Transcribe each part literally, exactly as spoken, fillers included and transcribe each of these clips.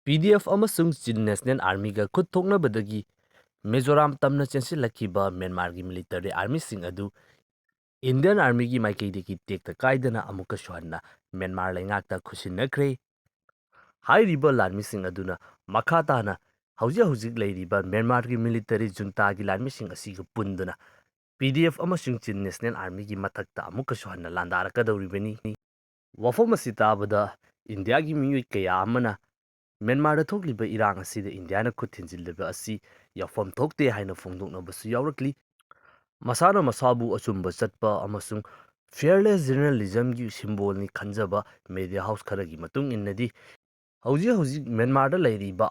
ꯄꯤ D F ꯑꯃꯁꯨꯡ Chin National Armyꯒ ꯈꯨꯠ ꯊꯣꯛꯅꯕꯗꯒꯤ ꯃꯤꯖꯣꯔꯥꯝ ꯇꯝꯅ ꯆꯦꯟꯁꯤꯜꯂꯛꯈꯤꯕ ꯃ꯭ꯌꯥꯟꯃꯥꯔꯒꯤ military armyꯁꯤꯡ ꯑꯗꯨ Indian Armyꯒꯤ ꯃꯥꯏꯀꯩꯗꯒꯤ ꯇꯦꯛꯇ ꯀꯥꯏꯗꯅ ꯑꯃꯨꯛꯀꯁꯨ ꯍꯟꯅ ꯃ꯭ꯌꯥꯟꯃꯥꯔ ꯂꯩꯉꯥꯛꯇ ꯈꯨꯠꯁꯤꯟꯅꯈ꯭ꯔꯦ꯫ ꯍꯥꯏꯔꯤꯕ ꯂꯥꯟꯃꯤꯁꯤꯡ ꯑꯗꯨꯅ ꯃꯈꯥ ꯇꯥꯅ ꯍꯧꯖꯤꯛ ꯍꯧꯖꯤꯛ ꯂꯩꯔꯤꯕ ꯃ꯭ꯌꯥꯟꯃꯥꯔꯒꯤ military juntaꯒꯤ ꯂꯥꯟꯃꯤꯁꯤꯡ ꯑꯁꯤꯒ ꯄꯨꯟꯗꯨꯅ ꯄꯤ ꯗꯤ ꯑꯦꯐ ꯑꯃꯁꯨꯡ Chin National Armyꯒꯤ ꯃꯊꯛꯇ ꯑꯃꯨꯛꯀꯁꯨ ꯍꯟꯅ ꯂꯥꯟꯗꯥꯔꯛꯀꯗꯧꯔꯤꯕꯅꯤ꯫ ꯋꯥꯐꯝ ꯑꯁꯤ ꯇꯥꯕꯗ ꯏꯟꯗꯤꯌꯥꯒꯤ ꯃꯤꯑꯣꯏ ꯀꯌꯥ ꯑꯃꯅ ꯃ꯭ꯌꯥꯟꯃꯥꯔꯗ ꯊꯣꯛꯂꯤꯕ ꯏꯔꯥꯡ ꯑꯁꯤꯗ ꯏꯟꯗꯤꯌꯥꯅ ꯈꯨꯠ ꯊꯤꯟꯖꯤꯜꯂꯤꯕ ꯑꯁꯤ ꯌꯥꯐꯝ ꯊꯣꯛꯇꯦ ꯍꯥꯏꯅ ꯐꯣꯡꯗꯣꯛꯅꯕꯁꯨ ꯌꯥꯎꯔꯛꯂꯤ꯫ ꯃꯁꯥꯅ ꯃꯁꯥꯕꯨ ꯑꯆꯨꯝꯕ ꯆꯠꯄ ꯑꯃꯁꯨꯡ fearless journalismꯒꯤ symbolꯅꯤ ꯈꯟꯖꯕ media house ꯈꯔꯒꯤ ꯃꯇꯨꯡ ꯏꯟꯅꯗꯤ, ꯍꯧꯖꯤꯛ ꯍꯧꯖꯤꯛ ꯃ꯭ꯌꯥꯟꯃꯥꯔꯗ ꯂꯩꯔꯤꯕ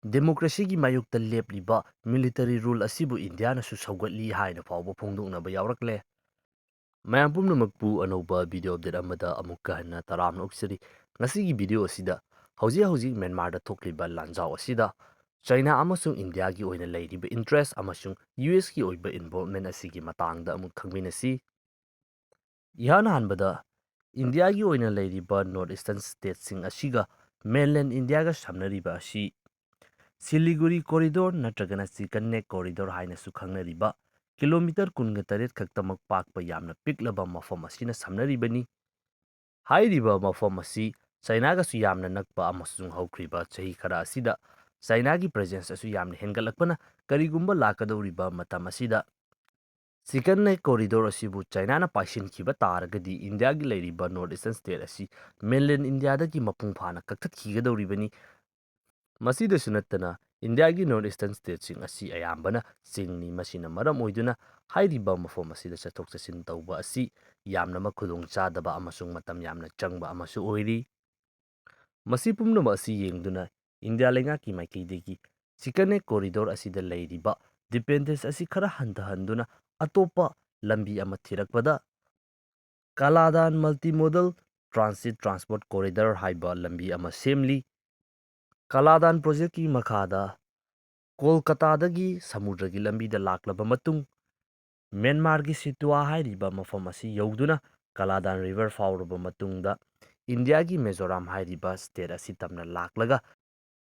democracyꯒꯤ ꯃꯥꯌꯣꯛꯇ ꯂꯦꯞꯂꯤꯕ military rule ꯑꯁꯤꯕꯨ ꯏꯟꯗꯤꯌꯥꯅꯁꯨ ꯁꯧꯒꯠꯂꯤ ꯍꯥꯏꯅ ꯐꯥꯎꯕ ꯐꯣꯡꯗꯣꯛꯅꯕ ꯌꯥꯎꯔꯛꯂꯦ꯫ ꯃꯌꯥꯝ ꯄꯨꯝꯅꯃꯛꯄꯨ ꯑꯅꯧꯕ video update ꯑꯃꯗ ꯑꯃꯨꯛꯀ ꯍꯟꯅ ꯇꯔꯥꯝꯅ ꯑꯣꯛꯆꯔꯤ꯫ ꯉꯁꯤꯒꯤ video ꯑꯁꯤꯗ ꯍꯧꯖꯤꯛ ꯍꯧꯖꯤꯛ ꯃ꯭ꯌꯥꯟꯃꯥꯔꯗ ꯊꯣꯛꯂꯤꯕ ꯂꯥꯟꯖꯥꯎ ꯑꯁꯤꯗ ꯆꯥꯏꯅꯥ ꯑꯃꯁꯨꯡ ꯏꯟꯗꯤꯌꯥꯒꯤ ꯑꯣꯏꯅ ꯂꯩꯔꯤꯕ interest ꯑꯃꯁꯨꯡ ꯌꯨ ꯑꯦꯁꯀꯤ ꯑꯣꯏꯕ involvement ꯑꯁꯤꯒꯤ ꯃꯇꯥꯡꯗ ꯑꯃꯨꯛ ꯈꯪꯃꯤꯟꯅꯁꯤ꯫ ꯏꯍꯥꯟ ꯍꯥꯟꯕꯗ ꯏꯟꯗꯤꯌꯥꯒꯤ ꯑꯣꯏꯅ ꯂꯩꯔꯤꯕ North Eastern stateꯁꯤꯡ ꯑꯁꯤꯒ mainland ꯏꯟꯗꯤꯌꯥꯒ ꯁꯝꯅꯔꯤꯕ ꯑꯁꯤ ꯁꯤꯂꯤꯒꯨꯔꯤ corridor ꯅꯠꯇ꯭ꯔꯒꯅ Chicken Neck corridor ꯍꯥꯏꯅꯁꯨ ꯈꯪꯅꯔꯤꯕ kilometre ꯀꯨꯟꯒ ꯇꯔꯦꯠ ꯈꯛꯇꯃꯛ ꯄꯥꯛꯄ ꯌꯥꯝꯅ ꯄꯤꯛꯂꯕ ꯃꯐꯝ ꯑꯁꯤꯅ ꯁꯝꯅꯔꯤꯕꯅꯤ꯫ ꯍꯥꯏꯔꯤꯕ ꯃꯐꯝ ꯑꯁꯤ ꯆꯥꯏꯅꯥꯒꯁꯨ ꯌꯥꯝꯅ ꯅꯛꯄ ꯑꯃꯁꯨꯡ ꯍꯧꯈ꯭ꯔꯤꯕ ꯆꯍꯤ ꯈꯔ ꯑꯁꯤꯗ ꯆꯥꯏꯅꯥꯒꯤ presence ꯑꯁꯨ ꯌꯥꯝꯅ ꯍꯦꯟꯒꯠꯂꯛꯄꯅ ꯀꯔꯤꯒꯨꯝꯕ ꯂꯥꯛꯀꯗꯧꯔꯤꯕ ꯃꯇꯝ ꯑꯁꯤꯗ Chicken Neck corridor ꯑꯁꯤꯕꯨ ꯆꯥꯏꯅꯥꯅ ꯄꯥꯏꯁꯤꯟꯈꯤꯕ ꯇꯥꯔꯒꯗꯤ ꯏꯟꯗꯤꯌꯥꯒꯤ ꯂꯩꯔꯤꯕ North Eastern state ꯑꯁꯤ mainland ꯏꯟꯗꯤꯌꯥꯗꯒꯤ ꯃꯄꯨꯡ ꯐꯥꯅ ꯀꯛꯊꯠꯈꯤꯒꯗꯧꯔꯤꯕꯅꯤ꯫ ꯃꯁꯤꯗꯁꯨ ꯅꯠꯇꯅ ꯏꯟꯗꯤꯌꯥꯒꯤ North Eastern stateꯁꯤꯡ ꯑꯁꯤ ꯑꯌꯥꯝꯕꯅ ꯆꯤꯡꯅꯤ, ꯃꯁꯤꯅ ꯃꯔꯝ ꯑꯣꯏꯗꯨꯅ ꯍꯥꯏꯔꯤꯕ ꯃꯐꯝ ꯑꯁꯤꯗ ꯆꯠꯊꯣꯛ ꯆꯠꯁꯤꯟ ꯇꯧꯕ ꯑꯁꯤ ꯌꯥꯝꯅꯃꯛ ꯈꯨꯗꯣꯡ ꯆꯥꯗꯕ ꯑꯃꯁꯨꯡ ꯃꯇꯝ ꯌꯥꯝꯅ ꯆꯪꯕ ꯑꯃꯁꯨ ꯑꯣꯏꯔꯤ꯫ ꯃꯁꯤ ꯄꯨꯝꯅꯃꯛ ꯑꯁꯤ ꯌꯦꯡꯗꯨꯅ ꯏꯟꯗꯤꯌꯥ ꯂꯩꯉꯥꯛꯀꯤ ꯃꯥꯏꯀꯩꯗꯒꯤ Chicken Neck corridor ꯑꯁꯤꯗ ꯂꯩꯔꯤꯕ dependence ꯑꯁꯤ ꯈꯔ ꯍꯟꯊꯍꯟꯗꯨꯅ ꯑꯇꯣꯞꯄ ꯂꯝꯕꯤ ꯑꯃ ꯊꯤꯔꯛꯄꯗ Kaladan Multimodal Transit Transport Corridor ꯍꯥꯏꯕ ꯂꯝꯕꯤ ꯑꯃ ꯁꯦꯝꯂꯤ꯫ Kaladan projectꯀꯤ ꯃꯈꯥꯗ ꯀꯣꯜꯀꯇꯥꯗꯒꯤ ꯁꯃꯨꯗ꯭ꯔꯒꯤ ꯂꯝꯕꯤꯗ ꯂꯥꯛꯂꯕ ꯃꯇꯨꯡ, ꯃ꯭ꯌꯥꯟꯃꯥꯔꯒꯤ ꯁꯤꯇꯨꯋꯥ ꯍꯥꯏꯔꯤꯕ ꯃꯐꯝ ꯑꯁꯤ ꯌꯧꯗꯨꯅ Kaladan River ꯐꯥꯎꯔꯕ ꯃꯇꯨꯡꯗ, ꯏꯟꯗꯤꯌꯥꯒꯤ ꯃꯤꯖꯣꯔꯥꯝ ꯍꯥꯏꯔꯤꯕ state ꯑꯁꯤ ꯇꯝꯅ ꯂꯥꯛꯂꯒ,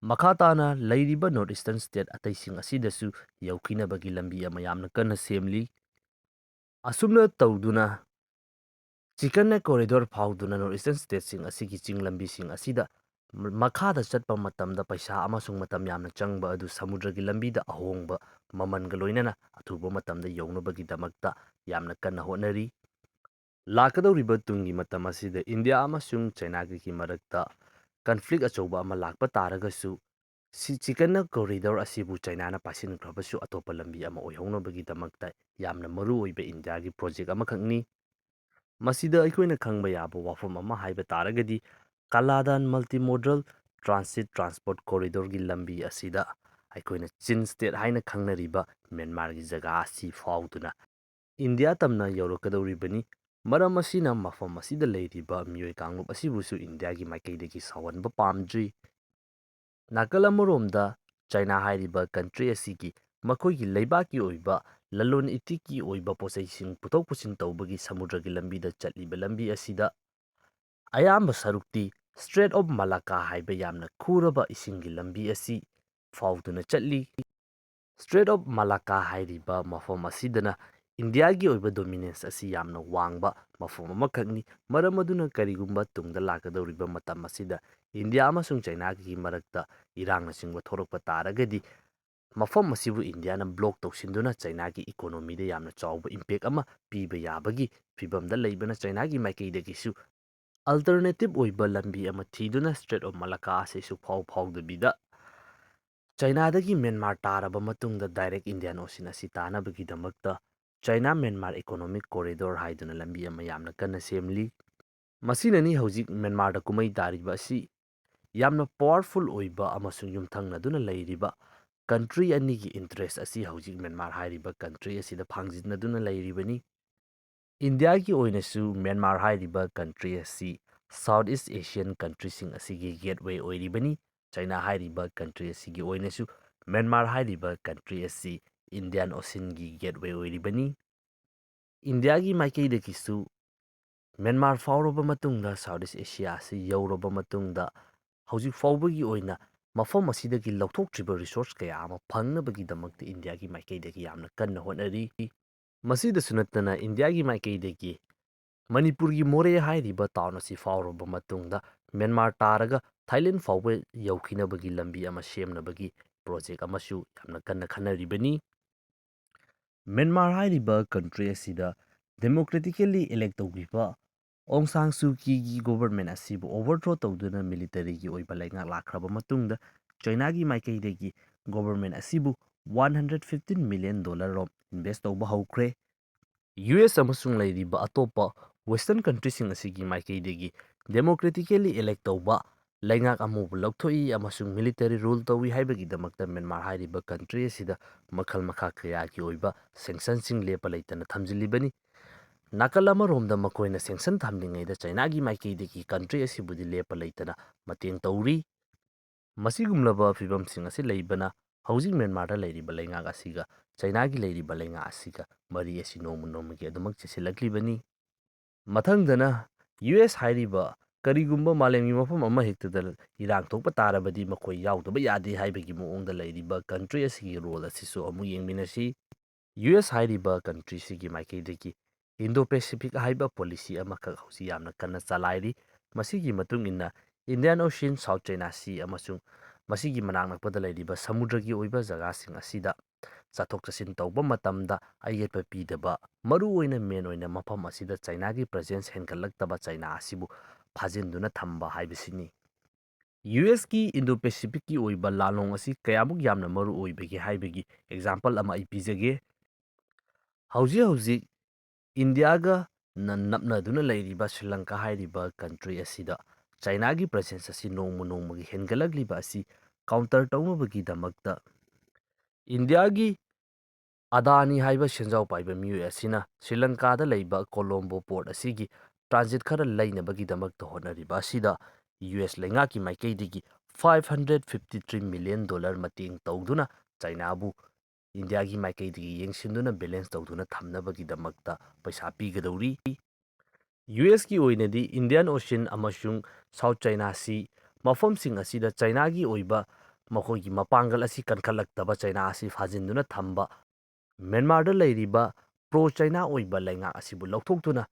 ꯃꯈꯥ ꯇꯥꯅ ꯂꯩꯔꯤꯕ North Eastern state ꯑꯇꯩꯁꯤꯡ ꯑꯁꯤꯗꯁꯨ ꯌꯧꯈꯤꯅꯕꯒꯤ ꯂꯝꯕꯤ ꯑꯃ ꯌꯥꯝꯅ ꯀꯟꯅ ꯁꯦꯝꯂꯤ꯫ ꯑꯁꯨꯝꯅ ꯇꯧꯗꯨꯅ Chicken Neck Corridor ꯐꯥꯎꯗꯨꯅ North Eastern stateꯁꯤꯡ ꯑꯁꯤꯒꯤ ꯆꯤꯡ ꯂꯝꯕꯤꯁꯤꯡ ꯑꯁꯤꯗ ꯃꯈꯥꯗ ꯆꯠꯄ ꯃꯇꯝꯗ ꯄꯩꯁꯥ ꯑꯃꯁꯨꯡ ꯃꯇꯝ ꯌꯥꯝꯅ ꯆꯪꯕ ꯑꯗꯨ ꯁꯃꯨꯗ꯭ꯔꯒꯤ ꯂꯝꯕꯤꯗ ꯑꯍꯣꯡꯕ ꯃꯃꯜꯒ ꯂꯣꯏꯅꯅ ꯑꯊꯨꯕ ꯃꯇꯝꯗ ꯌꯧꯅꯕꯒꯤꯗꯃꯛꯇ ꯌꯥꯝꯅ ꯀꯟꯅ ꯍꯣꯠꯅꯔꯤ꯫ ꯂꯥꯛꯀꯗꯧꯔꯤꯕ ꯇꯨꯡꯒꯤ ꯃꯇꯝ ꯑꯁꯤꯗ ꯏꯟꯗꯤꯌꯥ ꯑꯃꯁꯨꯡ ꯆꯥꯏꯅꯥꯒꯤ ꯃꯔꯛꯇ conflict ꯑꯆꯧꯕ ꯑꯃ ꯂꯥꯛꯄ ꯇꯥꯔꯒꯁꯨ, ꯁꯤ Chicken Neck Corridor ꯑꯁꯤꯕꯨ ꯆꯥꯏꯅꯥꯅ ꯄꯥꯏꯁꯤꯟꯈ꯭ꯔꯕꯁꯨ ꯑꯇꯣꯞꯄ ꯂꯝꯕꯤ ꯑꯃ ꯑꯣꯏꯍꯧꯅꯕꯒꯤꯗꯃꯛꯇ ꯌꯥꯝꯅ ꯃꯔꯨ ꯑꯣꯏꯕ ꯏꯟꯗꯤꯌꯥꯒꯤ project ꯑꯃꯈꯛꯅꯤ꯫ ꯃꯁꯤꯗ ꯑꯩꯈꯣꯏꯅ ꯈꯪꯕ ꯌꯥꯕ ꯋꯥꯐꯝ ꯑꯃ ꯍꯥꯏꯕ ꯇꯥꯔꯒꯗꯤ, ꯀꯥꯂꯥꯗꯥꯟ Multimodal Transit Transport Corridorꯒꯤ ꯂꯝꯕꯤ ꯑꯁꯤꯗ ꯑꯩꯈꯣꯏꯅ ꯆꯤꯟ state ꯍꯥꯏꯅ ꯈꯪꯅꯔꯤꯕ ꯃ꯭ꯌꯥꯟꯃꯥꯔꯒꯤ ꯖꯒꯥ ꯑꯁꯤ ꯐꯥꯎꯗꯨꯅ ꯏꯟꯗꯤꯌꯥ ꯇꯝꯅ ꯌꯧꯔꯛꯀꯗꯧꯔꯤꯕꯅꯤ꯫ ꯃꯔꯝ ꯑꯁꯤꯅ ꯃꯐꯝ ꯑꯁꯤꯗ ꯂꯩꯔꯤꯕ ꯃꯤꯑꯣꯏ ꯀꯥꯡꯂꯨꯞ ꯑꯁꯤꯕꯨꯁꯨ ꯏꯟꯗꯤꯌꯥꯒꯤ ꯃꯥꯏꯀꯩꯗꯒꯤ ꯁꯥꯎꯍꯟꯕ ꯄꯥꯝꯗ꯭ꯔꯤ꯫ ꯅꯥꯀꯜ ꯑꯃꯔꯣꯝꯗ ꯆꯥꯏꯅꯥ ꯍꯥꯏꯔꯤꯕ country ꯑꯁꯤꯒꯤ ꯃꯈꯣꯏꯒꯤ ꯂꯩꯕꯥꯛꯀꯤ ꯑꯣꯏꯕ ꯂꯂꯣꯟ ꯏꯇꯤꯛꯀꯤ ꯑꯣꯏꯕ ꯄꯣꯠꯆꯩꯁꯤꯡ ꯄꯨꯊꯣꯛ ꯄꯨꯁꯤꯟ ꯇꯧꯕꯒꯤ ꯁꯃꯨꯗ꯭ꯔꯒꯤ ꯂꯝꯕꯤꯗ ꯆꯠꯂꯤꯕ ꯂꯝꯕꯤ ꯑꯁꯤꯗ ꯑꯌꯥꯝꯕ ꯁꯔꯨꯛꯇꯤ Strait of Malacca ꯍꯥꯏꯕ ꯌꯥꯝꯅ ꯈꯨꯔꯕ ꯏꯁꯤꯡꯒꯤ ꯂꯝꯕꯤ ꯑꯁꯤ ꯐꯥꯎꯗꯨꯅ ꯆꯠꯂꯤ꯫ Strait of Malacca ꯍꯥꯏꯔꯤꯕ ꯃꯐꯝ ꯑꯁꯤꯗꯅ ꯏꯟꯗꯤꯌꯥꯒꯤ ꯑꯣꯏꯕ dominance ꯑꯁꯤ ꯌꯥꯝꯅ ꯋꯥꯡꯕ ꯃꯐꯝ ꯑꯃꯈꯛꯅꯤ꯫ ꯃꯔꯝ ꯑꯗꯨꯅ ꯀꯔꯤꯒꯨꯝꯕ ꯇꯨꯡꯗ ꯂꯥꯛꯀꯗꯧꯔꯤꯕ ꯃꯇꯝ ꯑꯁꯤꯗ ꯏꯟꯗꯤꯌꯥ ꯑꯃꯁꯨꯡ ꯆꯥꯏꯅꯥꯒꯤ ꯃꯔꯛꯇ ꯏꯔꯥꯡꯅꯆꯤꯡꯕ ꯊꯣꯔꯛꯄ ꯇꯥꯔꯒꯗꯤ, ꯃꯐꯝ ꯑꯁꯤꯕꯨ ꯏꯟꯗꯤꯌꯥꯅ block ꯇꯧꯁꯤꯟꯗꯨꯅ ꯆꯥꯏꯅꯥꯒꯤ economyꯗ ꯌꯥꯝꯅ ꯆꯥꯎꯕ impact ꯑꯃ ꯄꯤꯕ ꯌꯥꯕꯒꯤ ꯐꯤꯚꯝꯗ ꯂꯩꯕꯅ ꯆꯥꯏꯅꯥꯒꯤ ꯃꯥꯏꯀꯩꯗꯒꯤꯁꯨ alternative ꯑꯣꯏꯕ ꯂꯝꯕꯤ ꯑꯃ ꯊꯤꯗꯨꯅ Strait of Malacca ꯑꯁꯤ ꯁꯨꯛꯐꯥꯎ ꯐꯥꯎꯗꯕꯤꯗ ꯆꯥꯏꯅꯥꯗꯒꯤ ꯃ꯭ꯌꯥꯟꯃꯥꯔ ꯇꯥꯔꯕ ꯃꯇꯨꯡꯗ direct Indian Ocean ꯑꯁꯤ ꯇꯥꯅꯕꯒꯤꯗꯃꯛꯇ China Myanmar Economic Corridor ꯍꯥꯏꯗꯨꯅ ꯂꯝꯕꯤ ꯑꯃ ꯌꯥꯝꯅ ꯀꯟꯅ ꯁꯦꯝꯂꯤ꯫ ꯃꯁꯤꯅꯅꯤ ꯍꯧꯖꯤꯛ ꯃ꯭ꯌꯥꯟꯃꯥꯔꯗ ꯀꯨꯝꯍꯩ ꯇꯥꯔꯤꯕ ꯑꯁꯤ ꯌꯥꯝꯅ powerful ꯑꯣꯏꯕ ꯑꯃꯁꯨꯡ ꯌꯨꯝꯊꯪꯅꯗꯨꯅ ꯂꯩꯔꯤꯕ country ꯑꯅꯤꯒꯤ interest ꯑꯁꯤ ꯍꯧꯖꯤꯛ ꯃ꯭ꯌꯥꯟꯃꯥꯔ ꯍꯥꯏꯔꯤꯕ country ꯑꯁꯤꯗ ꯐꯥꯡꯖꯤꯟꯅꯗꯨꯅ ꯂꯩꯔꯤꯕꯅꯤ꯫ ꯏꯟꯗꯤꯌꯥꯒꯤ ꯑꯣꯏꯅꯁꯨ ꯃ꯭ꯌꯥꯟꯃꯥꯔ ꯍꯥꯏꯔꯤꯕ country ꯑꯁꯤ South East Asian countryꯁꯤꯡ ꯑꯁꯤꯒꯤ gateway ꯑꯣꯏꯔꯤꯕꯅꯤ꯫ ꯆꯥꯏꯅꯥ ꯍꯥꯏꯔꯤꯕ country ꯑꯁꯤꯒꯤ ꯑꯣꯏꯅꯁꯨ ꯃ꯭ꯌꯥꯟꯃꯥꯔ ꯍꯥꯏꯔꯤꯕ country ꯑꯁꯤ Indian Oceanꯒꯤ gateway ꯑꯣꯏꯔꯤꯕꯅꯤ꯫ ꯏꯟꯗꯤꯌꯥꯒꯤ ꯃꯥꯏꯀꯩꯗꯒꯤꯁꯨ ꯃ꯭ꯌꯥꯟꯃꯥꯔ ꯐꯥꯎꯔꯕ ꯃꯇꯨꯡꯗ, South East Asia ꯑꯁꯤ ꯌꯧꯔꯕ ꯃꯇꯨꯡꯗ, ꯍꯧꯖꯤꯛ ꯐꯥꯎꯕꯒꯤ ꯑꯣꯏꯅ ꯃꯐꯝ ꯑꯁꯤꯗꯒꯤ ꯂꯧꯊꯣꯛꯇ꯭ꯔꯤꯕ ꯔꯤꯁꯣꯔꯁ ꯀꯌꯥ ꯑꯃ ꯐꯪꯅꯕꯒꯤꯗꯃꯛꯇ ꯏꯟꯗꯤꯌꯥꯒꯤ ꯃꯥꯏꯀꯩꯗꯒꯤ ꯌꯥꯝꯅ ꯀꯟꯅ ꯍꯣꯠꯅꯔꯤ꯫ ꯃꯁꯤꯗꯁꯨ ꯅꯠꯇꯅ ꯏꯟꯗꯤꯌꯥꯒꯤ ꯃꯥꯏꯀꯩꯗꯒꯤ ꯃꯅꯤꯄꯨꯔꯒꯤ ꯃꯣꯔꯦ ꯍꯥꯏꯔꯤꯕ ꯇꯥꯎꯟ ꯑꯁꯤ ꯐꯥꯎꯔꯕ ꯃꯇꯨꯡꯗ ꯃ꯭ꯌꯥꯟꯃꯥꯔ ꯇꯥꯔꯒ ꯊꯥꯏꯂꯦꯟ ꯐꯥꯎꯕ ꯌꯧꯈꯤꯅꯕꯒꯤ ꯂꯝꯕꯤ ꯑꯃ ꯁꯦꯝꯅꯕꯒꯤ ꯄ꯭ꯔꯣꯖꯦꯛ ꯑꯃꯁꯨ ꯌꯥꯝꯅ ꯀꯟꯅ ꯈꯟꯅꯔꯤꯕꯅꯤ꯫ ꯃ꯭ꯌꯥꯟꯃꯥꯔ ꯍꯥꯏꯔꯤꯕ ꯀꯟꯇ꯭ꯔꯤ ꯑꯁꯤꯗ ꯗꯦꯃꯣꯀ꯭ꯔꯦꯇꯤꯀꯦꯜꯂꯤ ꯏꯂꯦꯛ ꯇꯧꯈꯤꯕ ꯑꯣꯡ ꯁꯥꯟ ꯁꯨ ꯀꯤꯒꯤ ꯒꯣꯚꯔꯟꯃꯦꯟꯠ ꯑꯁꯤꯕꯨ ꯑꯣꯚꯔꯊ꯭ꯔꯣ ꯇꯧꯗꯨꯅ ꯃꯤꯂꯤꯇꯔꯤꯒꯤ ꯑꯣꯏꯕ ꯂꯩꯉꯥꯛ ꯂꯥꯛꯈ꯭ꯔꯕ ꯃꯇꯨꯡꯗ ꯆꯥꯏꯅꯥꯒꯤ ꯃꯥꯏꯀꯩꯗꯒꯤ ꯒꯣꯚꯔꯟꯃꯦꯟꯠ ꯑꯁꯤꯕꯨ one hundred fifteen million dollar ꯔꯣꯝ ꯏꯟꯚꯦꯁꯠ ꯇꯧꯕ ꯍꯧꯈ꯭ꯔꯦ꯫ ꯌꯨ ꯑꯦꯁ ꯑꯃꯁꯨꯡ ꯂꯩꯔꯤꯕ ꯑꯇꯣꯞꯄ ꯋꯦꯁꯇꯔꯟ ꯀꯟꯇ꯭ꯔꯤꯁꯤꯡ ꯑꯁꯤꯒꯤ ꯃꯥꯏꯀꯩꯗꯒꯤ ꯗꯦꯃꯣꯀ꯭ꯔꯦꯇꯤꯀꯦꯜꯂꯤ ꯏꯂꯦꯛ ꯇꯧꯕ ꯂꯩꯉꯥꯛ ꯑꯃꯕꯨ ꯂꯧꯊꯣꯛꯏ ꯑꯃꯁꯨꯡ ꯃꯤꯂꯤꯇꯔꯤ ꯔꯨꯜ ꯇꯧꯏ ꯍꯥꯏꯕꯒꯤꯗꯃꯛꯇ ꯃ꯭ꯌꯥꯟꯃꯥꯔ ꯍꯥꯏꯔꯤꯕ ꯀꯟꯇ꯭ꯔꯤ ꯑꯁꯤꯗ ꯃꯈꯜ ꯃꯈꯥ ꯀꯌꯥꯒꯤ ꯑꯣꯏꯕ ꯁꯦꯡꯁꯟꯁꯤꯡ ꯂꯦꯞꯄ ꯂꯩꯇꯅ ꯊꯝꯖꯤꯜꯂꯤꯕꯅꯤ꯫ ꯅꯥꯀꯜ ꯑꯃꯔꯣꯝꯗ ꯃꯈꯣꯏꯅ ꯁꯦꯡꯁꯟ ꯊꯝꯂꯤꯉꯩꯗ ꯆꯥꯏꯅꯥꯒꯤ ꯃꯥꯏꯀꯩꯗꯒꯤ ꯀꯟꯇ꯭ꯔꯤ ꯑꯁꯤꯕꯨꯗꯤ ꯂꯦꯞꯄ ꯂꯩꯇꯅ ꯃꯇꯦꯡ ꯇꯧꯔꯤ꯫ ꯃꯁꯤꯒꯨꯝꯂꯕ ꯐꯤꯚꯝꯁꯤꯡ ꯑꯁꯤ ꯂꯩꯕꯅ ꯍꯧꯖꯤꯛ ꯃ꯭ꯌꯥꯟꯃꯥꯔꯗ ꯂꯩꯔꯤꯕ ꯂꯩꯉꯥꯛ ꯑꯁꯤꯒ ꯆꯥꯏꯅꯥꯒꯤ ꯂꯩꯔꯤꯕ ꯂꯩꯉꯥꯛ ꯑꯁꯤꯒ ꯃꯔꯤ ꯑꯁꯤ ꯅꯣꯡꯃ ꯅꯣꯡꯃꯒꯤ ꯑꯗꯨꯃꯛ ꯆꯦꯁꯤꯜꯂꯛꯂꯤꯕꯅꯤ꯫ ꯃꯊꯪꯗꯅ ꯌꯨ ꯑꯦꯁ ꯍꯥꯏꯔꯤꯕ ꯀꯔꯤꯒꯨꯝꯕ ꯃꯥꯂꯦꯝꯒꯤ ꯃꯐꯝ ꯑꯃꯍꯦꯛꯇꯗ ꯏꯔꯥꯡ ꯊꯣꯛꯄ ꯇꯥꯔꯕꯗꯤ ꯃꯈꯣꯏ ꯌꯥꯎꯗꯕ ꯌꯥꯗꯦ ꯍꯥꯏꯕꯒꯤ ꯃꯑꯣꯡꯗ ꯂꯩꯔꯤꯕ ꯀꯟꯇ꯭ꯔꯤ ꯑꯁꯤꯒꯤ ꯔꯣꯜ ꯑꯁꯤꯁꯨ ꯑꯃꯨꯛ ꯌꯦꯡꯃꯤꯟꯅꯁꯤ꯫ ꯌꯨ ꯑꯦꯁ ꯍꯥꯏꯔꯤꯕ ꯀꯟꯇ꯭ꯔꯤꯁꯤꯒꯤ ꯃꯥꯏꯀꯩꯗꯒꯤ ꯏꯟꯗꯣ ꯄꯦꯁꯤꯐꯤꯛ ꯍꯥꯏꯕ ꯄꯣꯂꯤꯁꯤ ꯑꯃꯈꯛ ꯍꯧꯖꯤꯛ ꯌꯥꯝꯅ ꯀꯟꯅ ꯆꯂꯥꯏꯔꯤ꯫ ꯃꯁꯤꯒꯤ ꯃꯇꯨꯡ ꯏꯟꯅ ꯏꯟꯗꯤꯌꯥꯟ ꯑꯣꯁꯤꯌꯟ, ꯁꯥꯎꯠ ꯆꯥꯏꯅꯥ ꯁꯤ ꯑꯃꯁꯨꯡ ꯃꯁꯤꯒꯤ ꯃꯅꯥꯛ ꯅꯛꯄꯗ ꯂꯩꯔꯤꯕ ꯁꯃꯨꯗ꯭ꯔꯒꯤ ꯑꯣꯏꯕ ꯖꯒꯥꯁꯤꯡ ꯑꯁꯤꯗ ꯆꯠꯊꯣꯛ ꯆꯠꯁꯤꯟ ꯇꯧꯕ ꯃꯇꯝꯗ ꯑꯌꯦꯠꯄ ꯄꯤꯗꯕ, ꯃꯔꯨꯑꯣꯏꯅ ꯃꯦꯟ ꯑꯣꯏꯅ ꯃꯐꯝ ꯑꯁꯤꯗ ꯆꯥꯏꯅꯥꯒꯤ ꯄ꯭ꯔꯦꯖꯦꯟꯁ ꯍꯦꯟꯒꯠꯂꯛꯇꯕ ꯆꯥꯏꯅꯥ ꯑꯁꯤꯕꯨ ꯐꯥꯖꯤꯟꯗꯨꯅ ꯊꯝꯕ ꯍꯥꯏꯕꯁꯤꯅꯤ꯫ ꯌꯨ ꯑꯦꯁꯀꯤ ꯏꯟꯗꯣ ꯄꯦꯁꯤꯐꯤꯛꯀꯤ ꯑꯣꯏꯕ ꯂꯥꯂꯣꯡ ꯑꯁꯤ ꯀꯌꯥꯃꯨꯛ ꯌꯥꯝꯅ ꯃꯔꯨ ꯑꯣꯏꯕꯒꯦ ꯍꯥꯏꯕꯒꯤ ꯑꯦꯛꯖꯥꯝꯄꯜ ꯑꯃ ꯑꯩ ꯄꯤꯖꯒꯦ꯫ ꯍꯧꯖꯤꯛ ꯍꯧꯖꯤꯛ ꯏꯟꯗꯤꯌꯥꯒ ꯅ-, ꯅꯞꯅꯗꯨꯅ ꯂꯩꯔꯤꯕ ꯁ꯭ꯔꯤ ꯂꯪꯀꯥ ꯍꯥꯏꯔꯤꯕ ꯀꯟꯇ꯭ꯔꯤ ꯑꯁꯤꯗ ꯆꯥꯏꯅꯥꯒꯤ ꯄ꯭ꯔꯦꯖꯦꯟꯁ ꯑꯁꯤ ꯅꯣꯡꯃ ꯅꯣꯡꯃꯒꯤ ꯍꯦꯟꯒꯠꯂꯛꯂꯤꯕ ꯑꯁꯤ ꯀꯥꯎꯟꯇꯔ ꯇꯧꯅꯕꯒꯤꯗꯃꯛꯇ ꯏꯟꯗꯤꯌꯥꯒꯤ ꯑꯗꯥꯅꯤ ꯍꯥꯏꯕ ꯁꯦꯟꯖꯥꯎ ꯄꯥꯏꯕ ꯃꯤꯑꯣꯏ ꯑꯁꯤꯅ ꯁ꯭ꯔꯤ ꯂꯪꯀꯥꯗ ꯂꯩꯕ ꯀꯣꯂꯣꯝꯕꯣ ꯄꯣꯔꯠ ꯑꯁꯤꯒꯤ ꯇ꯭ꯔꯥꯟꯖꯤꯠ ꯈꯔ ꯂꯩꯅꯕꯒꯤꯗꯃꯛꯇ ꯍꯣꯠꯅꯔꯤꯕ ꯑꯁꯤꯗ ꯌꯨ ꯑꯦꯁ ꯂꯩꯉꯥꯛꯀꯤ ꯃꯥꯏꯀꯩꯗꯒꯤ five hundred fifty three million dollar ꯃꯇꯦꯡ ꯇꯧꯗꯨꯅ ꯆꯥꯏꯅꯥꯕꯨ ꯏꯟꯗꯤꯌꯥꯒꯤ ꯃꯥꯏꯀꯩꯗꯒꯤ ꯌꯦꯡꯁꯤꯟꯗꯨꯅ ꯕꯦꯂꯦꯟꯁ ꯇꯧꯗꯨꯅ ꯊꯝꯅꯕꯒꯤꯗꯃꯛꯇ ꯄꯩꯁꯥ ꯄꯤꯒꯗꯧꯔꯤ꯫ ꯌꯨ ꯑꯦꯁꯀꯤ ꯑꯣꯏꯅꯗꯤ ꯏꯟꯗꯤꯌꯥꯟ ꯑꯣꯁꯤꯌꯟ ꯑꯃꯁꯨꯡ ꯁꯥꯎꯠ ꯆꯥꯏꯅꯥ ꯁꯤ ꯃꯐꯝꯁꯤꯡ ꯑꯁꯤꯗ ꯆꯥꯏꯅꯥꯒꯤ ꯑꯣꯏꯕ ꯃꯈꯣꯏꯒꯤ ꯃꯄꯥꯡꯒꯜ ꯑꯁꯤ ꯀꯟꯈꯠꯂꯛꯇꯕ, ꯆꯥꯏꯅꯥ ꯑꯁꯤ ꯐꯥꯖꯤꯟꯗꯨꯅ ꯊꯝꯕ, ꯃ꯭ꯌꯥꯟꯃꯥꯔꯗ ꯂꯩꯔꯤꯕ ꯄ꯭ꯔꯣ ꯆꯥꯏꯅꯥ ꯑꯣꯏꯕ ꯂꯩꯉꯥꯛ ꯑꯁꯤꯕꯨ ꯂꯧꯊꯣꯛꯇꯨꯅ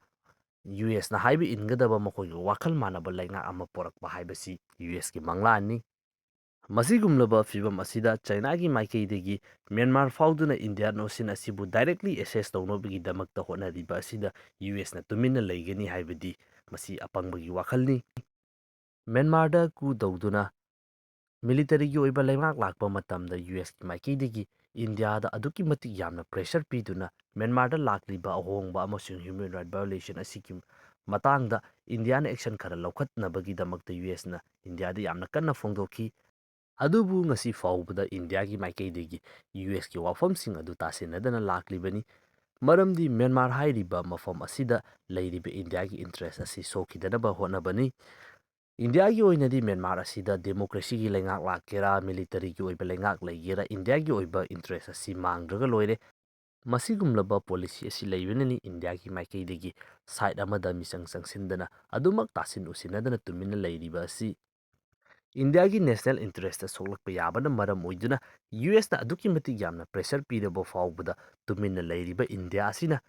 ꯌꯨ ꯑꯦꯁꯅ ꯍꯥꯏꯕ ꯏꯟꯒꯗꯕ ꯃꯈꯣꯏꯒ ꯋꯥꯈꯜ ꯃꯥꯟꯅꯕ ꯂꯩꯉꯥꯛ ꯑꯃ ꯄꯣꯔꯛꯄ ꯍꯥꯏꯕꯁꯤ ꯌꯨ ꯑꯦꯁꯀꯤ ꯃꯪꯂꯥꯟꯅꯤ꯫ ꯃꯁꯤꯒꯨꯝꯂꯕ ꯐꯤꯕꯝ ꯑꯁꯤꯗ ꯆꯥꯏꯅꯥꯒꯤ ꯃꯥꯏꯀꯩꯗꯒꯤ ꯃ꯭ꯌꯥꯟꯃꯥꯔ ꯐꯥꯎꯗꯨꯅ ꯏꯟꯗꯤꯌꯥꯟ ꯑꯣꯁꯤꯟ ꯑꯁꯤꯕꯨ ꯗꯥꯏꯔꯦꯛꯂꯤ ꯑꯦꯁꯦꯁ ꯇꯧꯅꯕꯒꯤꯗꯃꯛꯇ ꯍꯣꯠꯅꯔꯤꯕ ꯑꯁꯤꯗ ꯌꯨ ꯑꯦꯁꯅ ꯇꯨꯃꯤꯟꯅ ꯂꯩꯒꯅꯤ ꯍꯥꯏꯕꯗꯤ ꯃꯁꯤ ꯑꯄꯪꯕꯒꯤ ꯋꯥꯈꯜꯅꯤ꯫ ꯃ꯭ꯌꯥꯟꯃꯥꯔꯗ ꯀꯨ ꯇꯧꯗꯨꯅ ꯃꯤꯂꯤꯇꯔꯤꯒꯤ ꯑꯣꯏꯕ ꯂꯩꯉꯥꯛ ꯂꯥꯛꯄ ꯃꯇꯝꯗ ꯌꯨ ꯑꯦꯁꯀꯤ ꯃꯥꯏꯀꯩꯗꯒꯤ ꯏꯟꯗꯤꯌꯥꯗ ꯑꯗꯨꯛꯀꯤ ꯃꯇꯤꯛ ꯌꯥꯝꯅ ꯄ꯭ꯔꯦꯁꯔ ꯄꯤꯗꯨꯅ ꯃ꯭ꯌꯥꯟꯃꯥꯔꯗ ꯂꯥꯛꯂꯤꯕ ꯑꯍꯣꯡꯕ ꯑꯃꯁꯨꯡ ꯍ꯭ꯌꯨꯃꯦꯟ ꯔꯥꯏꯠ ꯚꯥꯏꯑꯣꯂꯦꯁꯟ ꯑꯁꯤꯒꯤ ꯃꯇꯥꯡꯗ ꯏꯟꯗꯤꯌꯥꯅ ꯑꯦꯛꯁꯟ ꯈꯔ ꯂꯧꯈꯠꯅꯕꯒꯤꯗꯃꯛꯇ ꯌꯨ ꯑꯦꯁꯅ ꯏꯟꯗꯤꯌꯥꯗ ꯌꯥꯝꯅ ꯀꯟꯅ ꯐꯣꯡꯗꯣꯛꯈꯤ꯫ ꯑꯗꯨꯕꯨ ꯉꯁꯤ ꯐꯥꯎꯕꯗ ꯏꯟꯗꯤꯌꯥꯒꯤ ꯃꯥꯏꯀꯩꯗꯒꯤ ꯌꯨ ꯑꯦꯁꯀꯤ ꯋꯥꯐꯝꯁꯤꯡ ꯑꯗꯨ ꯇꯥꯁꯤꯟꯅꯗꯅ ꯂꯥꯛꯂꯤꯕꯅꯤ꯫ ꯃꯔꯝꯗꯤ ꯃ꯭ꯌꯥꯟꯃꯥꯔ ꯍꯥꯏꯔꯤꯕ ꯃꯐꯝ ꯑꯁꯤꯗ ꯂꯩꯔꯤꯕ ꯏꯟꯗꯤꯌꯥꯒꯤ ꯏꯟꯇꯔꯦꯁ ꯑꯁꯤ ꯁꯣꯛꯈꯤꯗꯅꯕ ꯍꯣꯠꯅꯕꯅꯤ꯫ ꯏꯟꯗꯤꯌꯥꯒꯤ ꯑꯣꯏꯅꯗꯤ ꯃ꯭ꯌꯥꯟꯃꯥꯔ ꯑꯁꯤꯗ ꯗꯦꯃꯣꯀ꯭ꯔꯦꯁꯤꯒꯤ ꯂꯩꯉꯥꯛ ꯂꯥꯛꯀꯦꯔꯥ, ꯃꯤꯂꯤꯇꯔꯤꯒꯤ ꯑꯣꯏꯕ ꯂꯩꯉꯥꯛ ꯂꯩꯒꯦꯔꯥ, ꯏꯟꯗꯤꯌꯥꯒꯤ ꯑꯣꯏꯕ ꯏꯟꯇꯔꯦꯁ ꯑꯁꯤ ꯃꯥꯡꯗ꯭ꯔꯒ ꯂꯣꯏꯔꯦ꯫ ꯃꯁꯤꯒꯨꯝꯂꯕ ꯄꯣꯂꯤꯁꯤ ꯑꯁꯤ ꯂꯩꯕꯅꯅꯤ ꯏꯟꯗꯤꯌꯥꯒꯤ ꯃꯥꯏꯀꯩꯗꯒꯤ ꯁꯥꯏꯠ ꯑꯃꯗ ꯃꯤꯆꯪ ꯆꯪꯁꯤꯟꯗꯅ ꯑꯗꯨꯃꯛ ꯇꯥꯁꯤꯟ ꯎꯁꯤꯟꯅꯗꯅ ꯇꯨꯃꯤꯟꯅ ꯂꯩꯔꯤꯕ ꯑꯁꯤ꯫ ꯏꯟꯗꯤꯌꯥꯒꯤ ꯅꯦꯁꯅꯦꯜ ꯏꯟꯇꯔꯦꯁꯇ ꯁꯣꯛꯂꯛꯄ ꯌꯥꯕꯅ ꯃꯔꯝ ꯑꯣꯏꯗꯨꯅ ꯌꯨ ꯑꯦꯁꯅ ꯑꯗꯨꯛꯀꯤ ꯃꯇꯤꯛ ꯌꯥꯝꯅ ꯄ꯭ꯔꯦꯁꯔ ꯄꯤꯔꯕ ꯐꯥꯎꯕꯗ ꯇꯨꯃꯤꯟꯅ ꯂꯩꯔꯤꯕ ꯏꯟꯗꯤꯌꯥ ꯑꯁꯤꯅ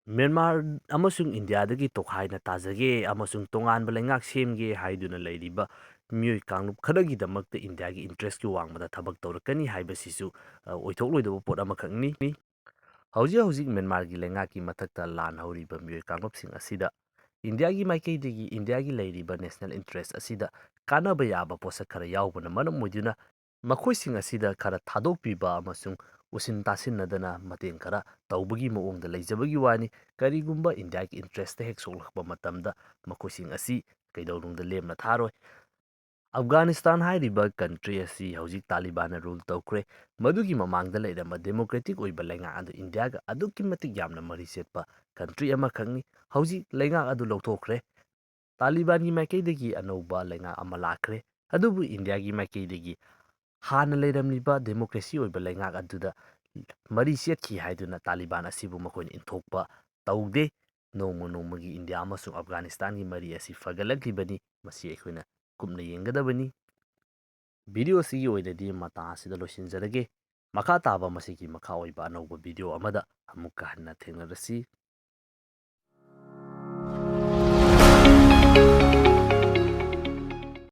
ꯃ꯭ꯌꯥꯟꯃꯥꯔ ꯑꯃꯁꯨꯡ ꯏꯟꯗꯤꯌꯥꯗꯒꯤ ꯇꯣꯈꯥꯏꯅ ꯇꯥꯖꯒꯦ ꯑꯃꯁꯨꯡ ꯇꯣꯉꯥꯟꯕ ꯂꯩꯉꯥꯛ ꯁꯦꯝꯒꯦ ꯍꯥꯏꯗꯨꯅ ꯂꯩꯔꯤꯕ ꯃꯤꯑꯣꯏ ꯀꯥꯡꯂꯨꯞ ꯈꯔꯒꯤꯗꯃꯛꯇ ꯏꯟꯗꯤꯌꯥꯒꯤ ꯏꯟꯇꯔꯦꯁꯀꯤ ꯋꯥꯡꯃꯗ ꯊꯕꯛ ꯇꯧꯔꯛꯀꯅꯤ ꯍꯥꯏꯕꯁꯤꯁꯨ, ꯑ, ꯑꯣꯏꯊꯣꯛꯂꯣꯏꯗꯕ ꯄꯣꯠ ꯑꯃꯈꯛꯅꯤ꯫ ꯍꯧꯖꯤꯛ ꯍꯧꯖꯤꯛ ꯃ꯭ꯌꯥꯟꯃꯥꯔꯒꯤ ꯂꯩꯉꯥꯛꯀꯤ ꯃꯊꯛꯇ ꯂꯥꯟ ꯍꯧꯔꯤꯕ ꯃꯤꯑꯣꯏ ꯀꯥꯡꯂꯨꯞꯁꯤꯡ ꯑꯁꯤꯗ ꯏꯟꯗꯤꯌꯥꯒꯤ ꯃꯥꯏꯀꯩꯗꯒꯤ ꯏꯟꯗꯤꯌꯥꯒꯤ ꯂꯩꯔꯤꯕ ꯅꯦꯁꯅꯦꯜ ꯏꯟꯇꯔꯦꯁ ꯑꯁꯤꯗ ꯀꯥꯟꯅꯕ ꯌꯥꯕ ꯄꯣꯠꯁꯛ ꯈꯔ ꯌꯥꯎꯕꯅ ꯃꯔꯝ ꯑꯣꯏꯗꯨꯅ ꯃꯈꯣꯏꯁꯤꯡ ꯑꯁꯤꯗ ꯈꯔ ꯊꯥꯗꯣꯛꯄꯤꯕ ꯑꯃꯁꯨꯡ ꯎꯁꯤꯟ ꯇꯥꯁꯤꯟꯅꯗꯅ ꯃꯇꯦꯡ ꯈꯔ ꯇꯧꯕꯒꯤ ꯃꯑꯣꯡꯗ ꯂꯩꯖꯕꯒꯤ ꯋꯥꯅꯤ꯫ ꯀꯔꯤꯒꯨꯝꯕ ꯏꯟꯗꯤꯌꯥꯒꯤ ꯏꯟꯇꯔꯦꯁꯇ ꯍꯦꯛ ꯁꯣꯛꯂꯛꯄ ꯃꯇꯝꯗ ꯃꯈꯣꯏꯁꯤꯡ ꯑꯁꯤ ꯀꯩꯗꯧꯅꯨꯡꯗ ꯂꯦꯝꯅ ꯊꯥꯔꯣꯏ꯫ ꯑꯐꯒꯥꯅꯤꯁꯇꯥꯟ ꯍꯥꯏꯔꯤꯕ ꯀꯟꯇ꯭ꯔꯤ ꯑꯁꯤ ꯍꯧꯖꯤꯛ ꯇꯥꯂꯤꯕꯥꯟꯅ ꯔꯨꯜ ꯇꯧꯈ꯭ꯔꯦ꯫ ꯃꯗꯨꯒꯤ ꯃꯃꯥꯡꯗ ꯂꯩꯔꯝꯕ ꯗꯦꯃꯣꯀ꯭ꯔꯦꯇꯤꯛ ꯑꯣꯏꯕ ꯂꯩꯉꯥꯛ ꯑꯗꯨ ꯏꯟꯗꯤꯌꯥꯒ ꯑꯗꯨꯛꯀꯤ ꯃꯇꯤꯛ ꯌꯥꯝꯅ ꯃꯔꯤ ꯆꯦꯠꯄ ꯀꯟꯇ꯭ꯔꯤ ꯑꯃꯈꯛꯅꯤ꯫ ꯍꯧꯖꯤꯛ ꯂꯩꯉꯥꯛ ꯑꯗꯨ ꯂꯧꯊꯣꯛꯈ꯭ꯔꯦ꯫ ꯇꯥꯂꯤꯕꯥꯟꯒꯤ ꯃꯥꯏꯀꯩꯗꯒꯤ ꯑꯅꯧꯕ ꯂꯩꯉꯥꯛ ꯑꯃ ꯂꯥꯛꯈ꯭ꯔꯦ꯫ ꯑꯗꯨꯕꯨ ꯏꯟꯗꯤꯌꯥꯒꯤ ꯃꯥꯏꯀꯩꯗꯒꯤ ꯍꯥꯟꯅ ꯂꯩꯔꯝꯂꯤꯕ ꯗꯦꯃꯣꯀ꯭ꯔꯦꯁꯤ ꯑꯣꯏꯕ ꯂꯩꯉꯥꯛ ꯑꯗꯨꯗ ꯃꯔꯤ ꯆꯦꯠꯈꯤ ꯍꯥꯏꯗꯨꯅ ꯇꯥꯂꯤꯕꯥꯟ ꯑꯁꯤꯕꯨ ꯃꯈꯣꯏꯅ ꯏꯟꯊꯣꯛꯄ ꯇꯧꯗꯦ꯫ ꯅꯣꯡꯃ ꯅꯣꯡꯃꯒꯤ ꯏꯟꯗꯤꯌꯥ ꯑꯃꯁꯨꯡ ꯑꯐꯒꯥꯅꯤꯁꯇꯥꯟꯒꯤ ꯃꯔꯤ ꯑꯁꯤ ꯐꯒꯠꯂꯛꯂꯤꯕꯅꯤ꯫ ꯃꯁꯤ ꯑꯩꯈꯣꯏꯅ ꯀꯨꯞꯅ ꯌꯦꯡꯒꯗꯕꯅꯤ꯫ ꯚꯤꯗꯤꯑꯣꯁꯤꯒꯤ ꯑꯣꯏꯅꯗꯤ ꯃꯇꯥꯡ ꯑꯁꯤꯗ ꯂꯣꯏꯁꯤꯟꯖꯔꯒꯦ꯫ ꯃꯈꯥ ꯇꯥꯕ ꯃꯁꯤꯒꯤ ꯃꯈꯥ ꯑꯣꯏꯕ ꯑꯅꯧꯕ ꯚꯤꯗꯤꯑꯣ ꯑꯃꯗ ꯑꯃꯨꯛꯀ ꯍꯟꯅ ꯊꯦꯡꯅꯔꯁꯤ꯫